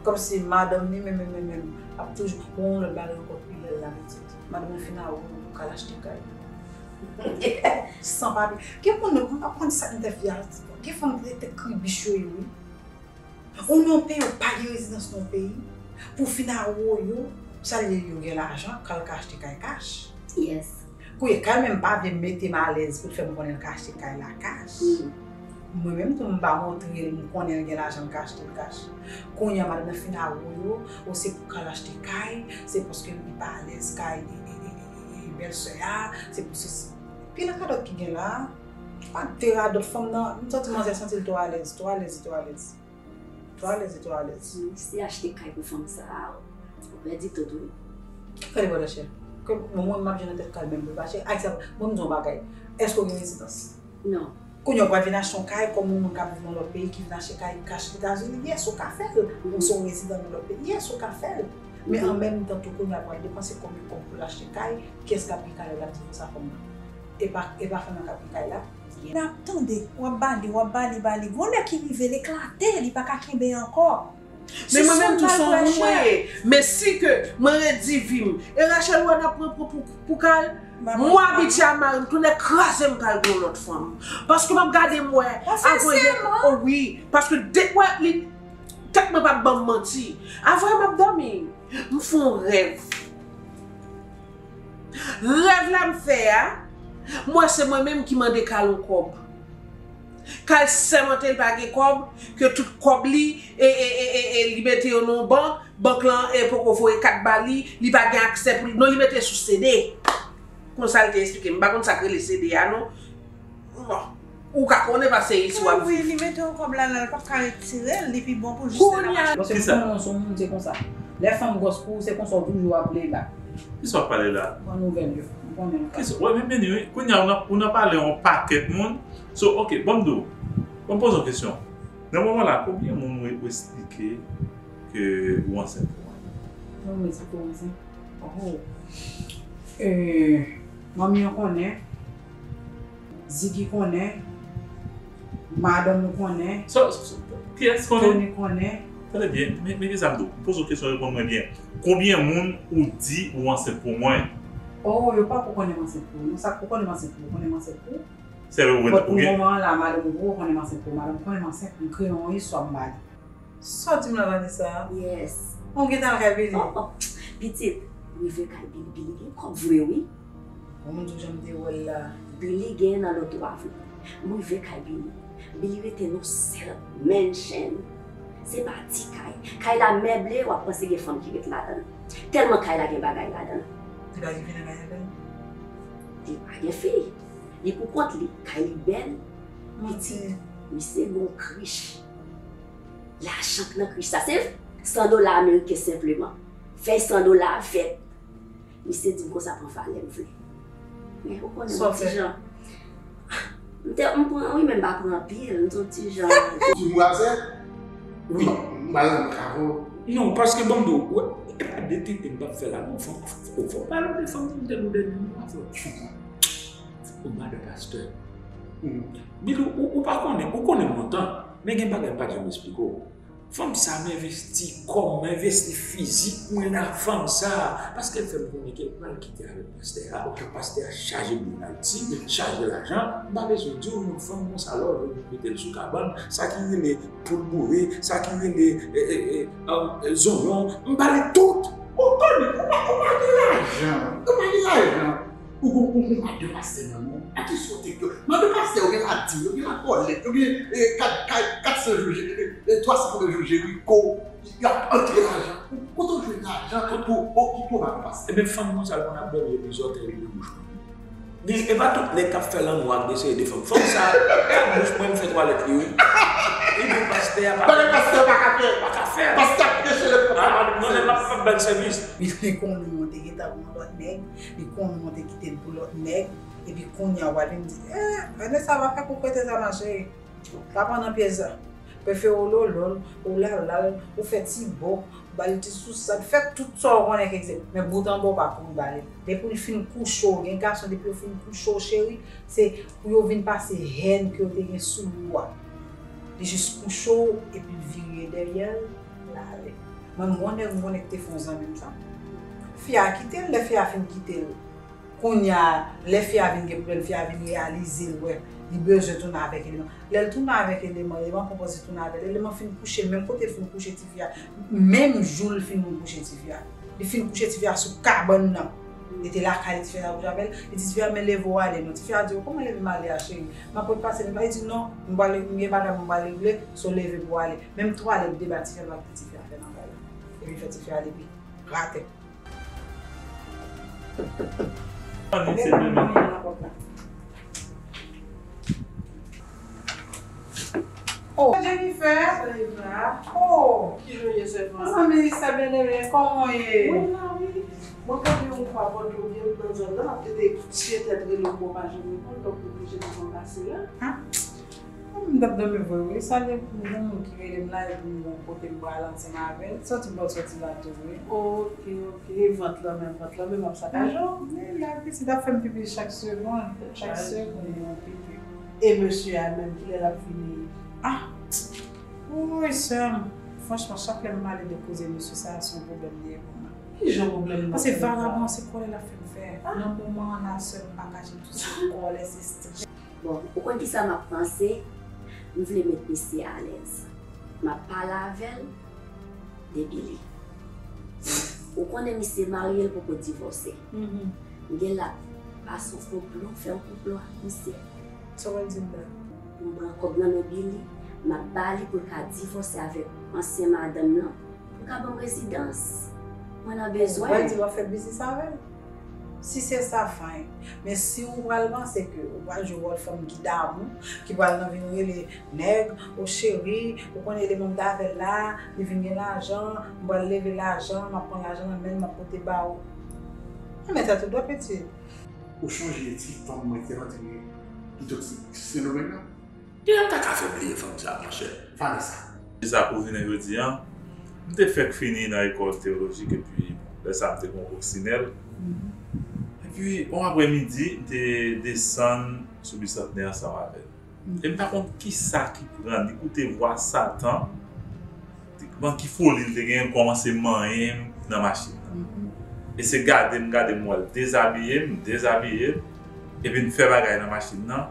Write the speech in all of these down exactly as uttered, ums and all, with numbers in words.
Kòmsi madanm li menm, menm, menm, menm, ap toujou gon lòt bagay ankò pou l al la pitit. Madanm nan fin a ou pou k al achte kay. San papye. Gen moun, mwen pa konn sa m te fè a. Gen fanm te, te kribich yo ye, wi. Ou nan yon peyi, ou pa gen rezidans nan yon peyi. Pou fin a ou yo, sa li yo gen lajan, k al ka achte kay kach. Yes. Kounye kay menm pa vle mete m alèz pou l fè m konnen l ka achte kay la kach. Mwen menm tou m pa montre l m konnen l gen lajan l ka achte l kach. Kounye a madanm nan fin a ou yo, o se pou k al achte kay, se paske li pa alèz kay e, e, e, e, e, e bèlsè a, se pou se, pil radòt ki gen la, pa de radòt fanm nan, m santi manzè santi l twò alèz, twò alèz, twò alèz. Twò alèz, twò alèz. Si achte kay pou fanm sa a, ou pèdi tout wi. Ki kay li pral achte? Ke mwen, mwen, m ap jwenn nan tèt kay menm pou l pa achte. Ak sa, mwen, m di yon bagay. Èske w gen rezidans? Non. Kounye a, w pral vin achte yon kay kòm yon moun k ap viv nan lòt peyi ki vin achte kay kach Etazini? Yes, ou ka fè l. Ou se yon rezidan nan lòt peyi. Yes, ou ka fè l. Men an menm tan tou, kounye a, w pral depanse konbyen kòb pou l achte kay? Kiyès k ap gen kay la, l ap diwòse ak fanm nan? E pa, e pa fanm nan k ap gen kay la? N ap tande, w ap bale, w ap bale, bale. Gon lè ki rive, l eklate, li pa ka kenbe ankò. Men mwen menm tou se yon moun mwen ye. Men si ke mwen redi vi m, e Rachel wè n ap pran pou, pou, pou kay, mwen abitye a mari m tounen kraze m kay pou yon lòt fanm. Paske m ap gade m wè, avan yè, o wi, paske de, wè, li, tèt mwen p ap ban m manti. Avan yè m ap dòmi, m fè yon rèv. Rèv la m fè a, m wè se mwen menm ki mande Kal yon kòb. Kal sèmante l pa gen kòb, ke tout kòb li, e, e, e, e, e, li mete yo nan yon bank, bank lan e poko voye kat ba li, li pa gen aksè pou li, non, li mete sou C D. Konsa l te esplike m, m pa konn sa k rele C D a non. Bon, ou ka konnen paske se isi w ap viv. Wi, li mete yon kòb la, la, l p ap ka retire l, li pi bon pou jis nan mache. Paske m konnen w se yon moun, se konsa. Lè fanm gwòs pou ou, se konsa w toujou ap pale la. Kisa w ap pale la? Pran nouvèl yo. M konnen l ka. Kisa, wè, men, men, wi. Kounye a, ou nan, ou nan pale yon pakèt moun. So, ok, ban m di w. Ban m poze w kesyon. Nan moman la, konbyen moun ou, ou esplike ke ou ansent pou mwen? Mwen, mwen di ke w ansent. Oh. Euh, manmi an konnen. Ziggy konnen. Madanm ou konnen. So, so, so, kiyès konnen? Tony konnen. Tande byen, men, men kisa m di w? M poze w kesyon, reponn mwen byen. Konbyen moun ou di ou ansent pou mwen? Oh, yo pa ko konnen m ansent pou ou. Non, sa ko konnen m ansent pou ou, konnen m ansent pou ou. Sèl ou gen. But pou moman an la, madanm ou poko konnen m ansent pou ou. Madanm konnen m ansent, m kreye yon istwa m ba li. Sa w di m la, Vanessa? Yes. Ou gentan al kay Billy? Oh, oh. Pitit, m rive kay Billy. Billy gen kòb vre, wi. Bon, m di w jan m te wè l la. Billy gen nan loto a vre. M rive kay Billy. Billy rete nan sèl mansion. Se pa ti kay. Kay la meble, w ap panse gen fanm ki ret ladan l. Tèlman kay la gen bagay ladan l. Li pa gen fi nan kay la? Li pa gen fi. Li pou kont li. Kay li bèl. Pitit, misye gen yon krich. Lajan k nan krich sa, se san dola ameriken senpleman. Fèy san dola a vèt. Misye di m konsa pran valè m vle. Men ou konnen m ti jan. M te, m pran wi, men m pa pran anpil, m ti jan. Ou di m wazè? Wi. M pa nan kavo. Non, paske ban m di w, wè, e pa de tenten m p ap fè la, non, fò, fò, fò, fò pale de fanm nan, m te nou dènye mwa, fò. Ou madan pastè. Billy, ou, ou pa konnen, ou konnen m lontan, men gen bagay m pa t janm esplike w. Fanm sa, m envesti kò m, m envesti fizik mwen nan fanm sa, paske l fè m konnen ke l pral kite avèk pastè a. Pastè a chaje boul Ayiti, chaje lajan. M pa bezwen di w non, fanm konsa lè w vle mete l sou kabann, sa ki rele poul boure, sa ki rele, e, e, e, e, zonyon, m ba li tout. Ou konnen, ou pa, ou pa gen lajan, ou pa gen lajan. Ou gon, ou gon madan pastè nan men w. A ki sa w te kwè? Madan pastè yo gen ladim, yo gen lakòlèt, yo gen, e, kat, kat, kat san jou, e, e, twa san jou Jeriko, y ap antre lajan. Kote w jwenn lajan pou okipe w madan pastè? Ebyen, fanm konsa l konn ap dòmi epi zòtèy li nan bouch mwen. Li, e pa tout nèg k ap fè lanmou ak de seri de fanm. Fanm sa, kat bouch mwen, m fè twalèt li, wi. Li di pastè a pa. Bagay pastè pa ka fè. Pa ka fè. Pastè ap preche lè pòt la pa vin. Non, men m ap, m ap ba l sèvis. Li konnen mwen te gentan gon lòt nèg. Li konnen mwen te kite l pou lòt nèg, epi kounye a w ale m di, eh, Vanessa, pa fè kou kwete sa, ma chérie. Pa pran nan pyès sa. Prefere w lolo l, ou lala l, ou fè ti bò, ou ba l ti sousad, fè tout sa w konnen ki egziste. Men bout anba w pa kouri ba li. Depi l fin kouche w, gen gason, depi yo fin kouche w, cheri, se pou yo vin pase hèn ke yo te gen sou ou a. Li jis kouche w, epi l vire dèyè l, Pale. Mwen, m konnen, m konnen ki te fè yon zanmi m sa. Fi a kite l, lè fi a fin kite l. Kounye a, lè fi a vin gen pwoblèm, fi a vin reyalize l, wè, li bezwen tounen avèk Eleman. Lè l tounen avèk Eleman, Eleman konpoze tounen avè l. Eleman fin kouche, menm kote l fin kouche tifi a, menm jou l fin kouche tifi a. Li fin kouche tifi a sou kabann nan. Li te lakay li, tifi a t ap kouche avè l. Li di tifi a, "Men leve w ale non." Tifi a di, "Kòman leve m ale a, cheri? M ap repase." Li di, "Non, m pral, m gen bagay mwen pral regle, so leve pou w ale." Menm twalèt deba tifi a pa kite tifi a fè nan kay la. Epi fè tifi a ale pi ratè. Ann se menm. Oh, Jennifer! Sa e va? Oh! Kijan w ye, sèvant? Mezanmi, sè Beneme, kòman w ye? Mwen la, wi. Mwen konn yon fwa pòt yo byen nan zòn nan, m ap tete tiye tèt rele w, bon, pa janm reponn, donk m oblije desann pase la. Ah. M t ap dòmi vre, wi. Sa gen yon moun ki rele m la, epi m gon kote m pral ansanm avè l. Sòti m pral sòti la tou, wi. Ok, ok. E vant lan menm, vant lan menm ap sakaje w? Men la, pitit ap fè m pipi chak segonn. Chak segonn, yon pipi. E mesye a menm, kilè l ap vini? Ah! Woy, sè m. Franchman, chak lè m pale de koze mesye sa a, se yon pwoblèm li ye pou mwen. Ki jan pwoblèm li? Paske vagabon, se kòlè l ap fè m fè. Ah! Nan moman an la, sè m, m pa kache l tou, se kòlè, se estrès. Bon, ou konn kisa m ap panse? M vle met misye alèz. M ap pale avè l de Billy. Ou konnen misye marye, l poko divòse. M gen l ap pase yon konplo, fè yon konplo ak misye. Sa w ap di m la? Pou m pran kòb nan men Billy, m ap ba li pou l ka divòse avèk ansyen madanm nan, pou l ka ban m rezidans. Mwen nan bezwen. Ou pral di w ap fè biznis avè l? Si se sa, fine. Men si ou pral panse ke ou pral jwe wòl fanm ki damou, ki pral nan vin rele nèg, "O cheri, ou konnen Eleman m t avè l la, li vin gen lajan, m pral leve lajan, m ap pran lajan nan men l, m ap pote ba ou." Renmen tèt ou dwe pitit. Ou chonje ti fanm mwen te rantre ki soti Sendomeng nan? Kilè m ta ka fè bliye fanm sa a, monchè? Vanessa. Se sa pou jounen jodi a, m te fèk fini nan ekòl teyolojik epi lè sa a m te gon kòksinèl. Epi, yon aprèmidi, m te desann sou Bisantnè ansanm avè l. E m pa konn kisa ki pran li, koute vwa Satan, ban ki foli l te genyen, l kòmanse manyen m nan machin nan. E se gade m gade m wè l dezabiye m, dezabiye l, epi n fè bagay nan machin nan.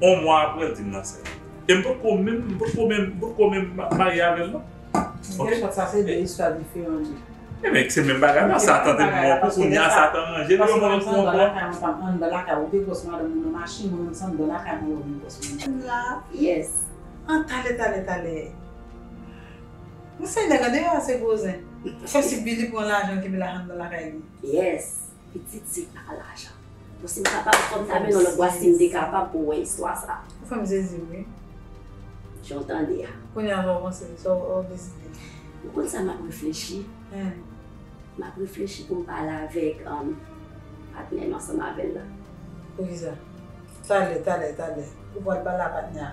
On mwa apre, l di m l ansent. E m potko menm, m potko menm, m potko menm ma- marye avè l non. Ok. Gen chans sa se de istwa diferan li. Ebyen, se menm bagay la, Satan te mò pou kounye a, Satan ranje l, yo mò pou ankò. Anndan lakay, ou te gwòs madanm ou nan machin, mwen menm se anndan lakay mwen yo vin gwòs mwen. Yes. An talè, talè, talè. Mwen se nèg an deyò a se gwo zen. Kòmsi Billy pran lajan ki vin lajan anndan lakay li. Yes. Pitit se pa lajan. Bon, si m kapab, fò m ta mennen w lòt bò a, si m te kapab pou w wè istwa sa. Ou fè m sezi, wi. Jan w tande a. Kounye a, sa w panse, sa w deside? Ou konn sa m ap reflechi? M ap reflechi pou m pale avèk, um, patnè m ansanm avè l la. Poukisa? Talè, talè, talè. Ou pral pale a patnè a?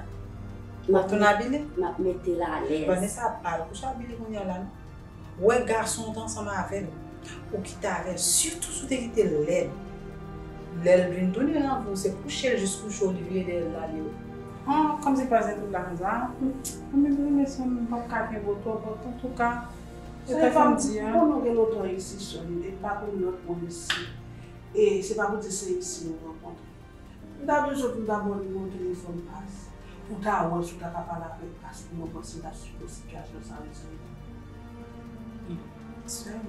M ap tounen a Billy? M ap mete l alèz. Vanessa ap pale kouche a Billy kounye a la non. Wè gason w t ansanm avè l, ou kite avè l, sitou si w te kite l lèd. Lè l vin tounen nan vi w, se kouche l jis kouche w, li vire dèyè l l ale. An, kòmsi pa se tout la konsa. An, men, men, men, sè m, m p ap ka kenbe w twòp, antouka, se sa k fè m di a. Ou konnen w gen lontan isi, sè m, e pa pou lòt moun isi. E se pa pou di se isi nou rankontre. M ta bezwen pou m ta ba w nimewo telefòn Pas, pou w ta wè si w ta ka pale avèk Pas pou mwen, panse l ap sipòte sitiyasyon sa yo, sè m. Sè m,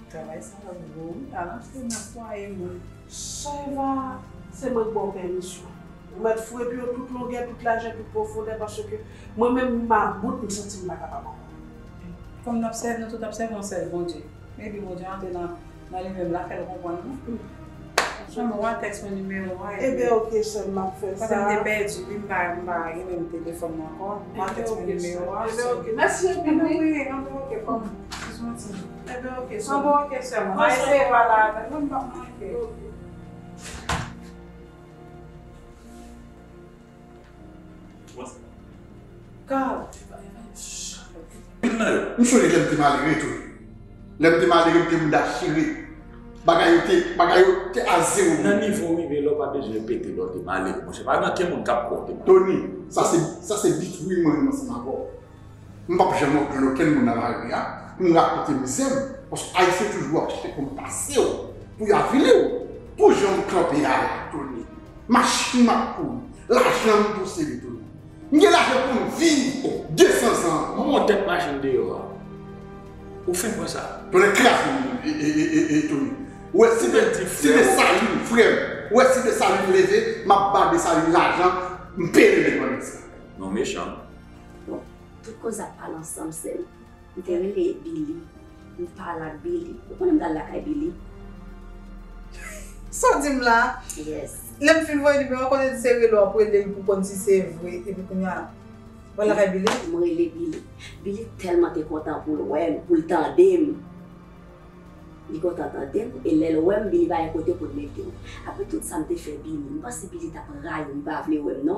travay sa a gwo wi, al antre nan fwaye moun. Sè Eva, se mwen k ba w pèmisyon. Ou mèt foure pye w tout longè, tout lajè, tout pwofondè, paske mwen menm, m about, m santi m pa kapab ankò. Kòm n ap sèvi, nou tout ap sèvi yon sèl Bondye. Epi Bondye antre nan, nan li menm la, fè l konprann nou. Sè m, w a tèks mwen nimewo a. Ebyen, oke, sè m, m ap fè sa. Paske m te pèdi, wi, m pa, m pa gen menm telefòn mwen ankò. W a tèks mwen nimewo a, sè m. Ebyen, oke. Mèsi anpil, wi. Anben, wi, anben, oke, kòm, se sou yon ti. Ebyen, oke, sè m. Anben, oke, sè m. M a eseye pale avè l, wi, m p ap manke. Oke. Carl. M sonje lè m te malere tou. Lè m te malere, m te moun dachire. Bagay yo te, bagay yo te a zewo. Nan nivo w rive la, w pa bezwen pete lè w te malere, monchè. Pa gen okenn moun k ap kwè w te malere. Tony, sa se, sa se detwi mwen menm ansanm avè w. M p ap janm antann okenn moun nan lari a pou m rakonte mizè m, paske Ayisyen toujou ap chèche pou m pase w, pou y avili w. Pou jan w kanpe a la, Tony, machin m ap kouri, lajan m posede, Tony. M gen lajan pou m viv de san zan ankò. Mwen tèt machin deyò a. Ou fin pran sa. Tony, kraze m, e, e, e, e, e, Tony. Ou wè si de, si Desalin, frè m, ou wè si Desalin leve, m ap ba Desalin lajan, m peye lendepandans la. Non, mechan. Tout koze ap pale ansanm, sè m. M te rele Billy. M pale ak Billy. Ou konnen m t al lakay Billy? Sa w di m la? Yes. Lè m fin voye nimewo a, konnen se rele w ap rele l pou konn si se vre. Epi kounye a, w al lakay Billy? M rele Billy. Billy tèlman te kontan pou l wè m, pou l tande m. Li kontan tande m, e lè l wè m, Billy pa gen kote pou l mete m. Apre tout sa m te fè Billy, m panse Billy t ap rayi m, li pa vle wè m non.